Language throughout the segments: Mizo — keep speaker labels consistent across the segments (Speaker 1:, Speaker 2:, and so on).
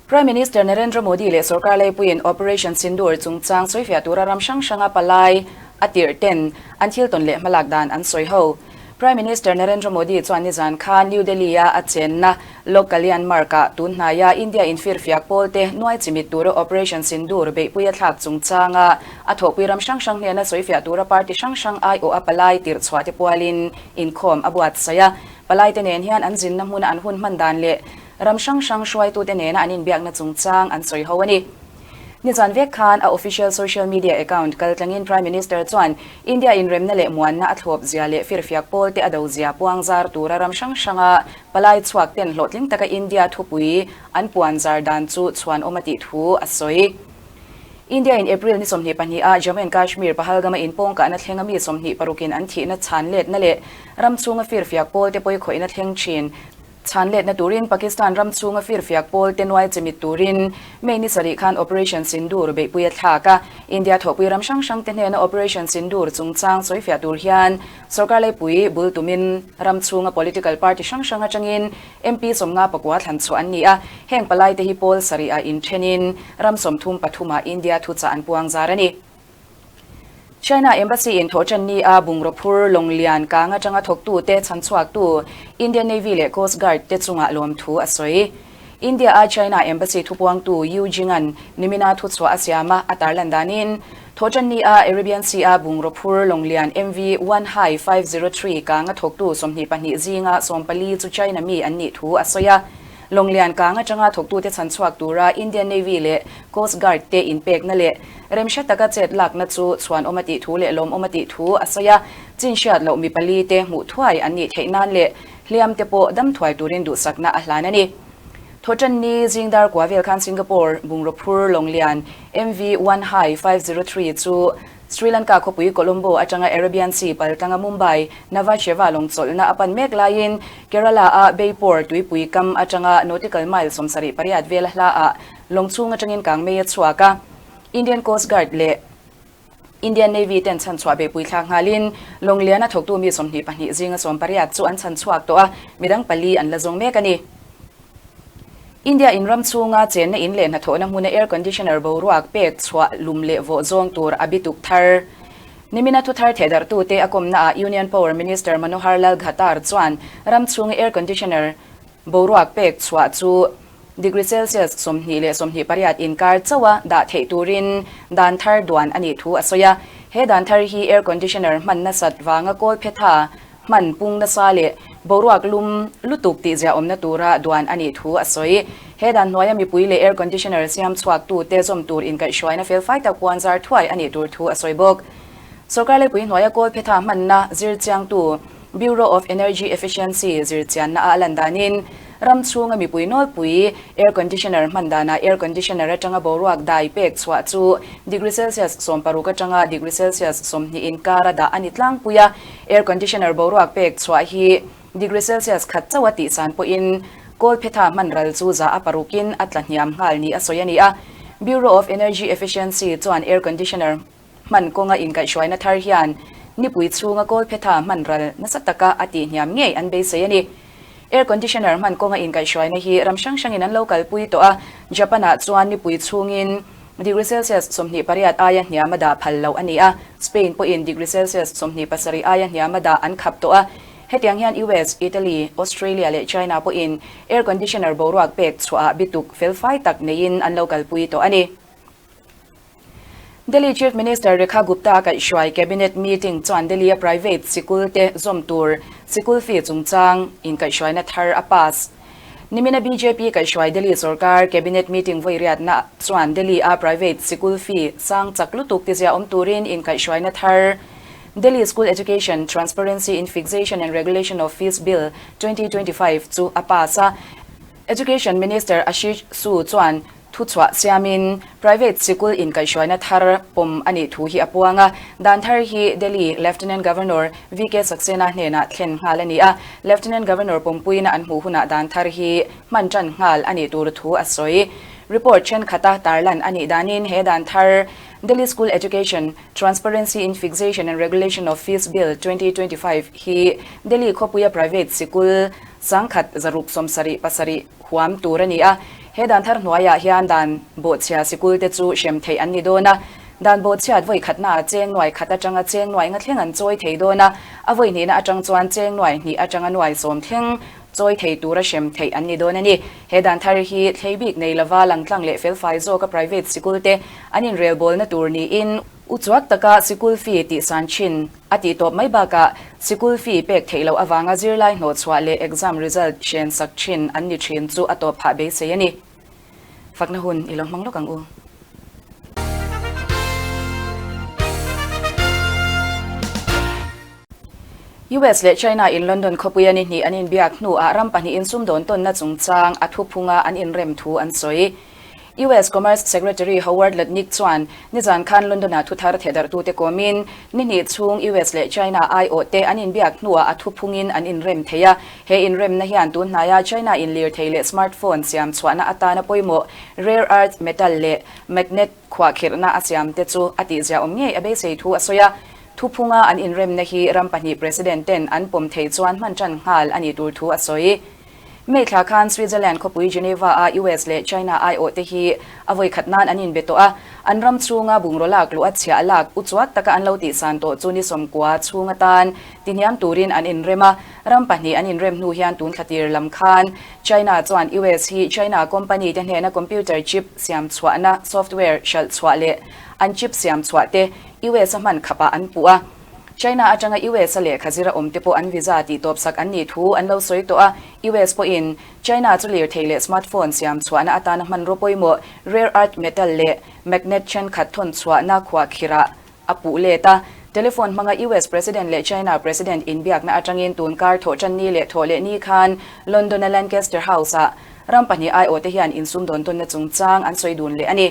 Speaker 1: Prime Minister Narendra Modi leh sorkar leipuiin Operation Sindoor chungchang sawifiah tura ram hrang hranga palai a tirh ten an thil tawn leh hmalak dan an sawi ho. Prime Minister Narendra Modi chuan nizan khan New Delhi-a a chenna Lok Kalyan Marg-ah tun hnaia India infirfiak pawlte nuai chimit tura Operation Sindoor beihpui a thlak chungchanga a thawhpui ram hrang hrang hnena sawifiah tura party hrang hrang aiawh a palai tirh chhuah te pualin inkhawm a buatsaih a. Palaite nen hian an zinna hmuna an hun hman dan leh Ram hrang hrang hruaitute nena an inbiakna chungchang an sawi ho a ni. Nizan vek khan a official social media account kaltlangin Prime Minister chuan India inremna leh muanna a thlawp zia leh firfiak pawlte a do zia puang zar tura ram hrang hranga palai chhuak ten hlawhtling taka India thupui an puan zar dan chu chhuanawm a tih thu a sawi. India in April ni 22 a Jammu and Kashmir Pahalgam-a inpawngkahna thlenga mi 26 in an thihna chhan letna leh ram chhunga firfiak pawlte pawikhawihna thleng thin Chhan letna turin Pakistan ram chhunga firfiak pawl te nuai chimit turin May ni sarih khan Operation Sindoor beihpui a thlak a. India thawhpui ram hrang hrang te hnena Operation Sindoor chungchang sawifiah tur hian sorkar leipui bul tumin ram chhunga political party hrang hrang atangin MP 54 thlan chhuah an ni a. Heng palai te hi pawl sarih ah inthenin ram 33 ah India thuchah an puang zar a ni. China Embassy in thawhṭan ni a bungraw phur lawng lian kang aṭanga thawktute chhanchhuaktu Indian Navy leh Coast Guard te chungah lawmthu a sawi. India a China Embassy thupuangtu Yu Jing-a'n nimina thuchhuah a siam a, a tarlan danin thawhṭan ni a Arabian Sea a bungraw phur lawng lian MV Wan Hai 503 kanga thawktu 22 zinga 14 chu China mi an nih thu a sawi a. Lawng lian kang aṭanga thawktute chhanchhuak tura Indian Navy leh Coast Guard te inpekna leh remhre taka chet lakna chu chhuanawm a tih thu leh lawmawm a tih thu a sawi a, chin hriat loh mi pali te hmuh thuai an nih theih nan leh hliam te pawh dam thuai turin duhsakna a hlan a ni. Thawhṭanni zingdar kua vel khan Singapore bungraw phur lawng lian MV Wan Hai 503 chu Sri Lanka khawpui Colombo atanga Arabian Sea paltlanga Mumbai Nhava Sheva lawng chawlhna a pan mek laiin Kerala-a Beypore tuipui kam atanga nautical mile 78 vel hlaah lawng chhung atangin kangmei a chhuak a. Indian Coast Guard leh Indian Navy ten chhanchhuah beihpui thlak nghalin lawng liana thawktu mi 22 zinga 18 chu an chhanchhuak tawh a, midang pali an la zawng mek a ni. India in ram chhunga chenna in leh hnathawhna hmuna air conditioner boruak pek chhuah lum leh vawh zawng tur a bituk thar. Nimina thu thar thehdarhtute a kawmnaah Union Power Minister Manohar Lal Khattar chuan ram chhunga air conditioner boruak pek chhuah chu degree Celsius 20 leh 28 inkar chauha dah theih turin dan thar duan a nih thu a sawi a. He dan thar hi air conditioner hman nasat vanga kawl phetha hman pung nasa leh boruak lum lutuk tih ziaawmna tura duan a nih thu a sawi. He dan hnuaia mipui leh air conditioner siam chhuaktute zawm tur inkaihhruaina felfai tak puan zar thuai a nih tur thu a sawi bawk. Sorkar leipui hnuaia kawl phetha hmanna zir chiangtu Bureau of Energy Efficiency zir chianna a lan danin ram chhunga mipui nawlpui air conditioner hman danah air conditioner atanga boruak dai pek chhuah chu degree Celsius 60 atanga degree Celsius 20 inkara dah a ni tlangpui a. Air conditioner boruak pek chhuah hi degree Celsius khat chauh a tihsan pawhin kawl phetha hman ral chu za a parukin a tla hniam nghal ni a sawi a ni a. Bureau of Energy Efficiency chuan air conditioner hman kawnga inkaihhruaina thar hian nipui chhunga kawl phetha hman ral nasa taka a tihhniam ngei an beisei a ni. Air conditioner hman kawnga inkaihhruaina hi ram hrang hrangin an lo kalpui tawh a, Japan-ah chuan nipui chhungin degree Celsius 28 aia hniam a dah phal loh a ni a, Spain pawhin degree Celsius 27 aia hniam a dah an khap tawh a. Hetiang hian US, Italy, Australia leh China pawhin air conditioner boruak pek chhuahah bituk felfai tak neiin an lo kalpui tawh a ni. Delhi Chief Minister Rekha Gupta kaihhruai Cabinet meeting chuan Delhi-a private sikul te zawm tur sikul fee chungchang inkaihhruaina thar a pass. Nimina bjp kaihhruai Delhi sorkar Cabinet meeting vawiriatna chuan Delhi-a private sikul fee sang chak lutuk tizia awm turin inkaihhruaina thar Delhi School Education Transparency in Fixation and Regulation of Fees Bill 2025 chu a pass a. Education Minister Ashish Sood chuan Thuchhuah siamin private sikul inkaihhruaina thar pawm a nih thu hi a puang a. Dan thar hi Delhi Lieutenant Governor VK Saxena hnenah thlen nghal a ni a. Lieutenant Governor pawmpuiina an hmuh hunah dan thar hi hman tan nghal a nih tur thu a sawi. Report thenkhat-a tarlan a nih danin he dan thar Delhi School Education Transparency in Fixation and Regulation of Fees Bill 2025 hi Delhi khawpuia private sikul 1,677 huam tur a ni a. He dan thar hnuaiah hian dan bawhchhia sikul te chu hrem theih an ni dawn a. Dan bawhchhiat vawi khatnaah cheng nuai khat atanga cheng nuai nga thleng an chawi thei dawn a, a vawi hnihna atang chuan cheng nuai hnih atanga nuai sawm thleng chawi thei tura hrem theih an ni dawn a ni. He dan thar hi thlei bik nei lova langtlang leh felfai zawka private sikul te an inrelbawlna tur niin, Uchuak taka sikul fee tihsan thin a tih tawp mai bakah sikul fee pek theih loh avanga zirlai hnawhchhuah leh exam result hren sak thin an ni thin chu a tawp phah beisei a ni. Fakna hun i lo hmang lawk ang u. US leh China in London khawpuia ni hnih an inbiak hnuah ram pahnihin sumdawn tawnna chungchang a thuphunga an inrem thu an sawi. US Commerce Secretary Howard Lutnick chuan nizan khan London-ah thuthar thehdarhtute kawmin ni hnih chhung US leh China aiawhte an inbiak hnuah a thuphungin an inrem thei a. He inremna hian tun hnaia China in lirthei leh smartphone siam chhuahna atana pawimawh rare earth metal leh magnet khuahkhirhna a siamte chu a tihziahawm ngei a beisei thu a sawi a. Thuphunga an inremna hi ram pahnih President ten an pawm theih chuan hman tan nghal a nih tur thu a sawi. May thla khan Switzerland khawpui Geneva-a US leh China aiawhte hi a vawi khat nan an inbe tawh a, an ram chhunga bungraw lak luh a chhiah lak uchuak taka an lo tihsan tawh chu ni sawmkua chhung atan tihniam turin an inrem a. Ram pahnih an inrem hnu hian tun thla tir lam khan China chuan US hi China company te hnena computer chip siam chhuahna software hralh chhuah leh an chip siam chhuah te US a hman khapah an puh a. China atanga US a lehkha zira awm te pawh an visa tih tawp sak an nih thu an lo sawi tawh a, US pawhin China chu lirthei leh smartphone siam chhuahna atana hmanraw pawimawh rare earth metal leh magnet thenkhat thawn chhuahna khuahkhirah a puh let a. Telephone hmanga US President leh China President inbiakna atangin tun kar thawh tan ni leh thawh leh ni khan London-a Lancaster House-ah ram pahnih aiawhte hian insumdawn tawnna chungchang an sawi dun leh a ni.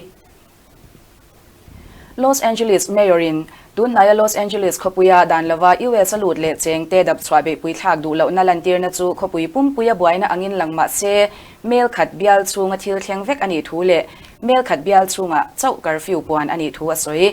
Speaker 1: Los Angeles Mayor in tunhnaia Los Angeles khawpuia dan lova US a lut leh chengte dap chhuah beihpui thlak duh lohna lantirna chu khawpui pumpuia buaina angin lang mah se mel khat bial chhunga thil thleng vek a nih thu leh mel khat bial chhungah chauh curfew puan a nih thu a sawi.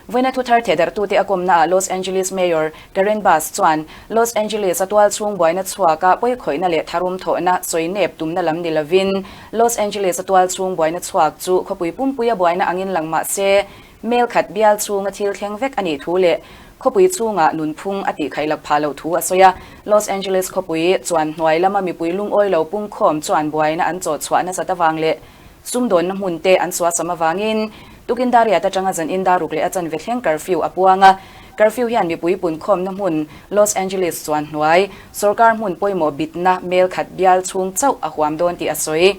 Speaker 1: Vawiina thuthar thehdarhtute a kawmnaah Los Angeles Mayor Karen Bass chuan Los Angeles a tual chhung buaina chhuaka pawikhawihna leh tharum thawhna sawi nep tumna lam ni lovin Los Angeles a tual chhung buaina chhuak chu khawpui pumpuia buaina angin lang mah se mel khat bial chhunga thil thleng vek a nih thu leh khawpui chhungah nunphung a tihkhaih lak phah loh thu a sawi a. Los Angeles khawpui chuan hnuai lama mipui lungawi lo pungkhawm chuan buaina an chawh chhuah nasat avang leh Sumdawnna hmun te an suasam avangin tukin Dariat atanga zan in daruk leh a chanve thleng curfew a puang a. Curfew hian mipui punkhawmna hmun Los Angeles chuan hnuai sorkar hmun pawimawh bitna mel khat bial chhung chauh a huam dawn tih a sawi.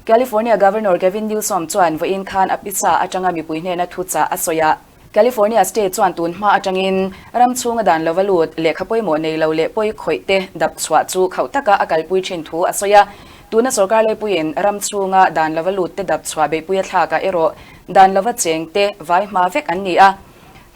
Speaker 1: California Governor Gavin Newsom chuan vawiin khan a pisa atanga mipui hnena thuchah a sawi a. California State chuan tun hma atangin ram chhunga dan lova lut, lehkha pawimawh nei lo leh pawi khawih te dap chhuah chu khauh taka a kalpui thin thu a sawi a. Tuna sorkar leipuiin ram chhunga dan lova lut te dap chhuah beihpui a thlakah erawh dan lova cheng te vai hma vek an ni a.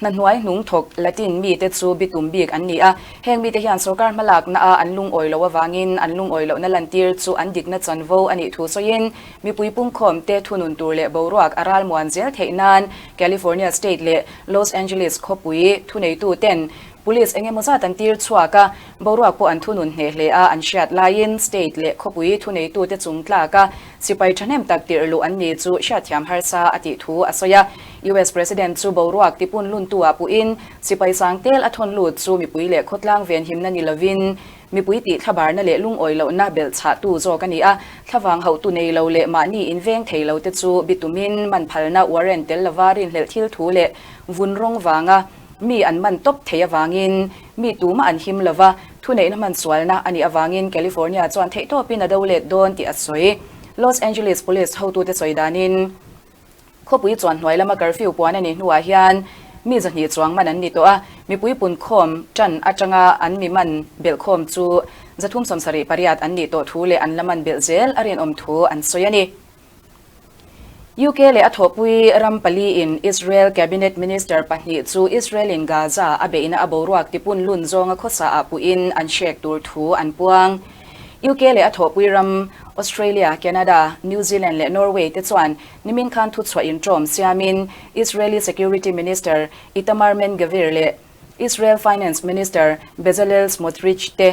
Speaker 1: Hna hnuai hnung thawk Latin mite chu bitum bik an ni a, heng mite hian sorkar hmalakna a an lungawi loh avangin an lungawi lohna lantir chu an dikna chanvo a nih thu sawiin mipui pungkhawm te thunun tur leh boruak a ralmuan zel theih nan California State leh Los Angeles khawpui thuneitu ten Police eng emaw zat an tir chhuak a, boruak pawh an thunun hneh hle a, an hriat laiin state leh khawpui thuneitute chung tlaka sipai thahnem tak tirh luh an ni chu hriatthiam harsa a tih thu a sawi a. US President chu boruak tipun luntu-ah puhin sipai sang tel a thawn lut chu mipui leh khawtlang venhimna ni lovin mipui tih thlabarna leh lungawi lohna belh chhahtu zawk a ni a, thlavang hauhtu nei lo leh mahni inveng thei lo te chu bitumin man phalna warrant tel lova rinhlelh thil thu leh vun rawng vanga Mi an man tawp thei avangin mi tumah an him lo va, thuneihna hman sualna a nih avangin California chuan theihtawpin a do let dawn tih a sawi. Los Angeles Police hotute sawi danin khawpui chuan hnuai lama curfew puan a nih hnuah hian mi 200 chuang man an ni tawh a, mipui punkhawm tan atanga an mi man belhkhawm chu 378 an nih tawh thu leh an la man belh zel a rinawm thu an sawi a ni. UK leh a thawhpui ram paliin Israel Cabinet Minister pahnih chu Israel-in Gaza a beihna a boruak tipun lun zawnga khawsa ah puhin an hrek tur thu an puang. UK leh a thawhpui ram Australia, Canada, New Zealand leh Norway te chuan nimin khan thuchhuah inṭawm siamin Israeli Security Minister Itamar Ben-Gvir leh Israel Finance Minister Bezalel Smotrich te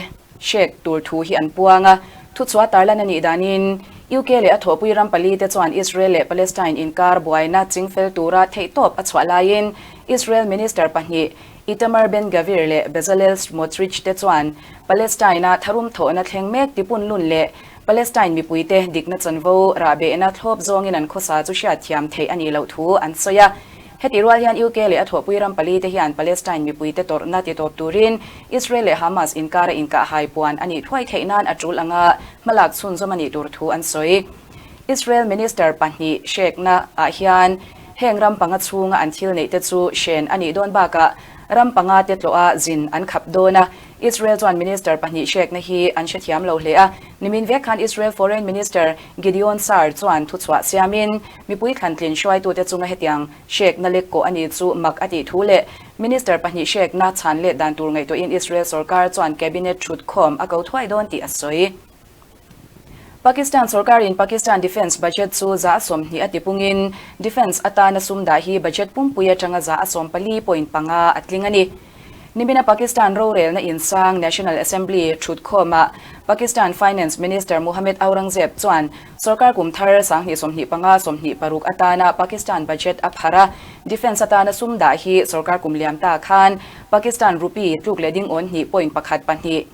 Speaker 1: hrek tur thu hi an puang a, thuchhuah tarlan a nih danin UK leh a thawhpui ram palite chuan Israel leh Palestine inkar buaina chingfel tura theihtawp a chhuah laiin Israel Minister pahnih Itamar Ben-Gvir leh Bezalel Smotrich te chuan Palestine-a tharum thawhna thleng mek tipun lun leh Palestine mipuite dikna chanvo rahbehna thlawp zawngin an khawsa chu hriatthiam theih a nih loh thu an sawi a. Heti rual hian UK leh a thawhpui ram palite hian Palestine mipuite tawrhna titawp turin Israel leh Hamas inkara inkahhai puan a nih thuai theih nan a tul anga hmalak chhunzawm a nih tur thu an sawi. Israel Minister pahnih hrekna ah hian heng ram panga chhunga an thil neih te chu hren a nih dawn bakah ram panga te tlawha zin an khap dawn a. Israel chuan Minister pahnih hrekna hi an hrethiam lo hle a. Nimin vek khan Israel Foreign Minister Gideon Saar chuan thuchhuah siamin mipui thlantlin hruaitute chunga hetiang hrekna lek kawh a ni chu mak a tih thu leh Minister pahnih hrekna chhan let dan tur ngaihtuahin Israel sorkar chuan Cabinet thutkhawm a ko thuai dawn tih a sawi. Pakistan sorkarin Pakistan Defence Budget chu 20% a tipungin Defence atana sum dah hi budget pumpui atanga 14.5 a tling a ni. Nimina Pakistan rorelna insang National Assembly thutkhawmah Pakistan Finance Minister Muhammad Aurangzeb chuan sorkar kum thar 2025 26 atana Pakistan budget a phar a, Defence atana sum dah hi sorkar kum liam ta khan Pakistan rupee tluk leh ding awn hnih point pakhat pahnih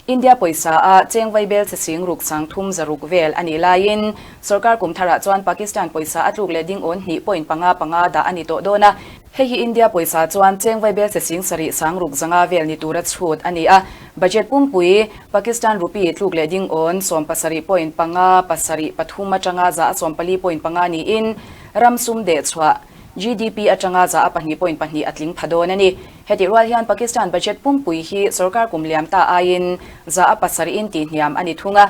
Speaker 1: India pawisa a cheng vaibel che sing ruk sang thum zaruk vel a nih laiin sorkar kum tharah chuan Pakistan pawisa a tluk leh ding awn hnih point panga panga dah a ni tawh dawn a. Hei hi India pawisa chuan cheng vaibel che sing sarih sang ruk zanga vel ni tura chhut a ni a. Budget pumpui Pakistan rupee tluk leh ding awn 17 point panga pasarih pathum atanga 14 point panga niin ram sum deh chhuah GDP atanga 2.2 a tling pha dawn a ni. Hetih rual hian Pakistan budget pumpui hi sorkar kum liam ta aiin 7% in tihhniam a ni thung a.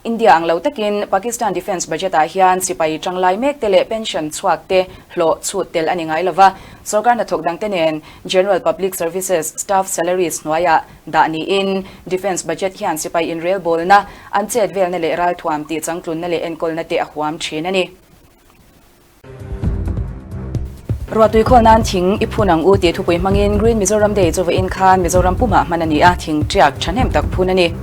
Speaker 1: India ang lo takin Pakistan defence budget ah hian sipai tanglai mek te leh pension chhuak te hlawh chhut tel a ni ngai lova. Sorkar hnathawk dangte nen General Public Services staff salaries hnuaiah dah niin defence budget hian sipai inrelbawlna, an chet velna leh ralthuam tih changtlunna leh enkawlna te a huam thin a ni. Ruahtui khawl nan thing i phun ang u tih thupui hmangin Green Mizoram Day chu vawiin khan Mizoram pumah hman a ni a, thing tiak thahnem tak phun a ni.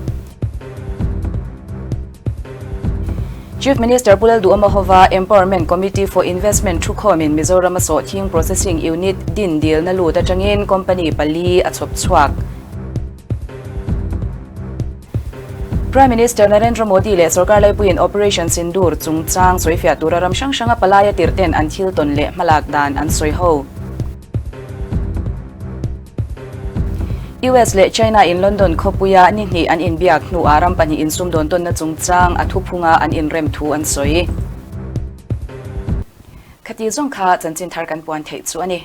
Speaker 1: Chief Minister Pu Lalduhoma hova Empowerment Committee for Investment thukhawmin Mizoram a sawhthing Processing Unit din dilna lut atangin company pali a chhawp chhuak. Prime Minister Narendra Modi leh sorkar laipuiin Operation Sindoor chungchang sawifiah tura ram hrang hranga palaia tirhten an thil tawn leh hmalak dan an sawi ho. US leh China in London khawpuia ni hnih an inbiak hnuah ram pahnih insumdawn tawnna chungchang a thuphunga an inrem thu an sawi. Khati zawng kha chanchin thar kan puan theih chu a ni.